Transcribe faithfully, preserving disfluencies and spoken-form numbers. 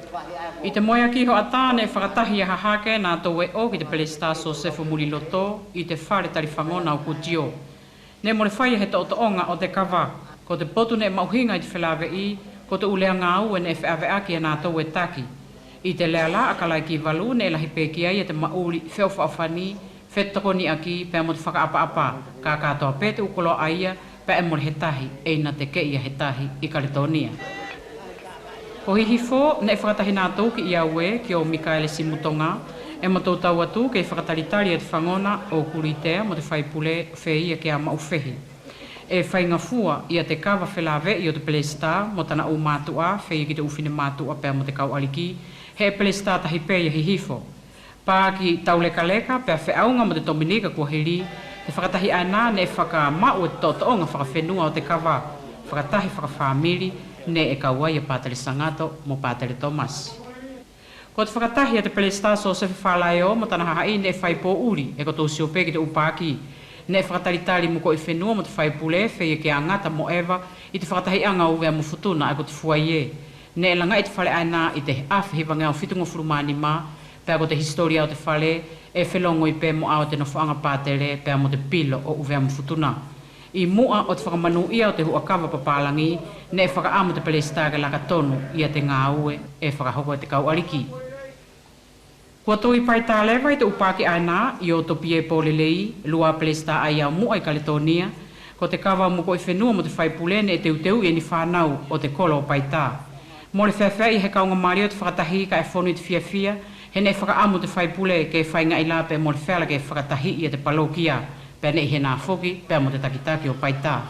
ʻI te moeaki hoʻatā neʻe fakatahi ia Hahake natou ʻe ʻo ki te Pelesitā Sosefo Muliloto ʻi te fale talifagona ʻo Kutio. Neʻe mole fai ia he toʻotoʻoga ʻo te kava. Ko te potu neʻe maʻuhiga ʻi te felaveʻi, ko te ʻu lea gāue neʻe feʻaveʻaki ia natou ʻe taki. ʻI te lea la ʻa Kalaikivalu neʻe lahi pe ki ai ia te maʻuli feʻofaʻofani, fetokoniʻaki pea mo te fakaʻapaʻapa, ka katoa pe te ʻu koloa ʻaia, pea ʻe mole he tahi ʻe ina tekeʻi ia he tahi ʻi Kaletonia. Ko Hihifo neʻe fakatahi natou ki ʻIaue ki ʻo Mikaele Simutoga, ʻe matou tau atu kei fakatalitali ia te fagona ʻo Kulitea mo te faipule feia ke maʻu fehi. ʻE faigafua ia te kava felaveʻi ʻo te pelesitā mo tana ʻu matuʻa feia ki te ʻu finematuʻa pea mo te kau ʻaliki, he ʻe pelesitā tahi pe ia Hihifo. Paki taulekaleka pea feʻauga mo te Tominika kua hili, te fakatahi ʻaena neʻe fakamaʻu e te toʻotoʻoga fakafenua ʻo te kava, fakatahi fakafamili, neʻe kau ai ia Patele Sagato mo Patele Tomasi. Ko te fakatahi ʻa te Pelesitā Sosefa Falaeo mo tana hahaʻi neʻe fai poʻuli, ʻe kotou sio pe ki te ʻu paki. Neʻe fakatalitali mo Koʻifenua mo te faipule feia kia Gata mo Eva ʻi te fakatahiʻaga ʻo ʻUvea mo Futuna, ʻae ko te fua ʻi ē. Neʻe lagaʻi te fale ʻaena ʻi te afe hivageau fitugofulu ma nima, pea ko te hisitolia ʻo te fale ʻe felogoi pe mo ʻau ʻo te nofoʻaga patele pea mo te pilo ʻo ʻUvea mo Futuna. ʻI muʻa ʻo te fakamanuʻia ʻo te huʻakava papalagi, neʻe fakaʻamu te pelesitā ke laka tonu ia te gaue ʻe fakahoko e te kau ʻaliki. Kua tou ʻi Paita leva ʻi te ʻu paki ʻaena ʻi ʻo Topie Polelei, lua pelesitā ʻaia ʻo muʻa ʻi Kaletonia, ko te kava mo Koʻifenua mo te faipule neʻe teuteuʻi e ni fanau ʻo te kolo ʻo Paita. Mole feafeaʻi he kauga malie ʻo te fakatahi kaʻe fonu ʻi te fiafia, he neʻe fakaʻamu te faipule ke faigaʻi la pe mole feala ke fakatahiʻi ia te palokia, pea neʻe ʻi hena foki pea mo te takitaki ʻo Paita.